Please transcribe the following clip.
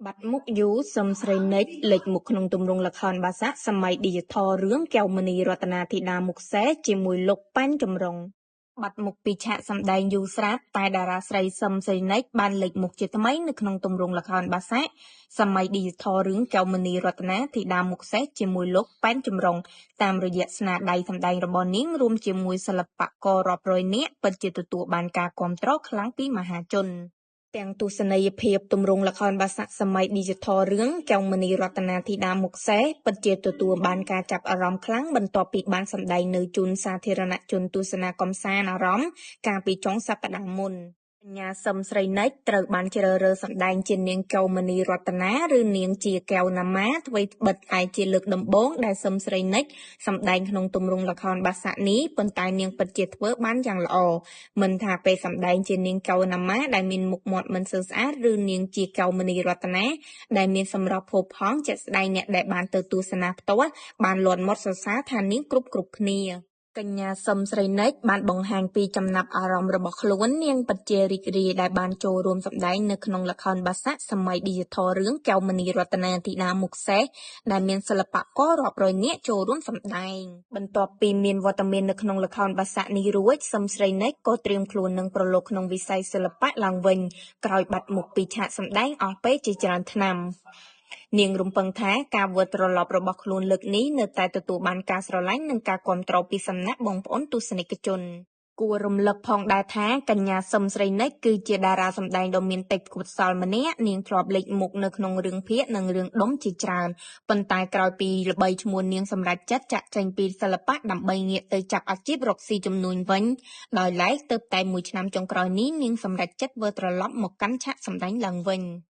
បាត់មុខយូរ សឹម ស្រីនិច លេចមុខក្នុងទម្រង់ល្ខោនបាសាក់សម័យឌីជីថលរឿង កែវមណីរតនាធីតាមុខសេះ ជាមួយលោក ប៉ែន ចំរុង។ បាត់មុខពីឆាកសម្ដែងយូរស្រាប់ តែតារាស្រី សឹម ស្រីនិច បានលេចមុខជាថ្មីនៅក្នុងទម្រង់ល្ខោនបាសាក់សម័យឌីជីថលរឿង កែវមណីរតនាធីតាមុខសេះ ជាមួយលោក ប៉ែន ចំរុង តាមរយៈស្នាដៃសម្ដែងរបស់នាងរួមជាមួយសិល្បកររាប់រយនាក់ពិតជាទទួលបានការគាំទ្រខ្លាំងពីមហាជន។ ទាំងទស្សនីយភាពទម្រង់ល្ខោនបាសាក់សម័យឌីជីថលរឿង កែវមណីរតនាធីតាមុខសេះ ពិតជាទទួលបានការចាប់អារម្មណ៍ខ្លាំងបន្ទាប់ពីបានសម្ដែងនៅជូនសាធារណជនទស្សនាកម្សាន្តអារម្មណ៍កាលពីចុងសប្តាហ៍មុន។ កញ្ញា សឹម ស្រីនិច ត្រូវបានជ្រើសរើសសម្ដែងជានាងកែវមណីរតនា ឬនាងជាកែវណាម៉ា ថ្វីត្បិតតែជាលើកដំបូងដែល សឹម ស្រីនិច សម្ដែងក្នុងទម្រង់ល្ខោនបាសាក់នេះ ប៉ុន្តែនាងពិតជាធ្វើបានយ៉ាងល្អ មិនថាពេលសម្ដែងជានាងកែវណាម៉ាដែលមានមុខមាត់មិនសូវស្អាត ឬនាងជាកែវមណីរតនាដែលមានសម្រស់ផូរផង់ ជាក់ស្ដែងអ្នកដែលបានទៅទស្សនាផ្ទាល់បានលាន់មាត់សរសើរថានាងគ្រប់ៗគ្នា។ កញ្ញា សឹម ស្រីនិច បានបង្ហាញពីចំណាប់អារម្មណ៍របស់ខ្លួន នាងពិតជារីករាយដែលបានចូលរួមសម្ដែងនៅក្នុងល្ខោនបាសាក់សម័យឌីជីថលរឿង កែវមណីរតនាធីតាមុខសេះ ដែលមានសិល្បកររាប់រយនាក់ចូលរួមសម្ដែង។ បន្ទាប់ពីមានវត្តមាននៅក្នុងល្ខោនបាសាក់នេះរួច សឹម ស្រីនិច ក៏ត្រៀមខ្លួននឹងប្រឡូកក្នុងវិស័យសិល្បៈឡើងវិញ ក្រោយបាត់មុខពីឆាកសម្ដែងអស់ពេលជាច្រើនឆ្នាំ។ នាងរំពឹងថាការវិលត្រឡប់របស់ខ្លួនលើកនេះនៅតែទទួលបានការស្រឡាញ់និងការគាំទ្រពីសំណាក់បងប្អូនទស្សនិកជន។ គួររំលឹកផងដែរថា កញ្ញា សឹម ស្រីនិច គឺជាតារាសម្ដែងដ៏មានទេពកោសល្យម្នាក់ នាងធ្លាប់លេចមុខនៅក្នុងរឿងភាគនិងរឿងដុំជាច្រើន ប៉ុន្តែក្រោយពីល្បីឈ្មោះនាងសម្រេចចិត្តចាកចេញពីសិល្បៈដើម្បីងាកទៅចាប់អាជីពរកស៊ីជំនួញវិញ ដោយឡែកទើបតែមួយឆ្នាំចុងក្រោយនេះនាងសម្រេចចិត្តវិលត្រឡប់មកកាន់ឆាកសម្ដែងឡើងវិញ។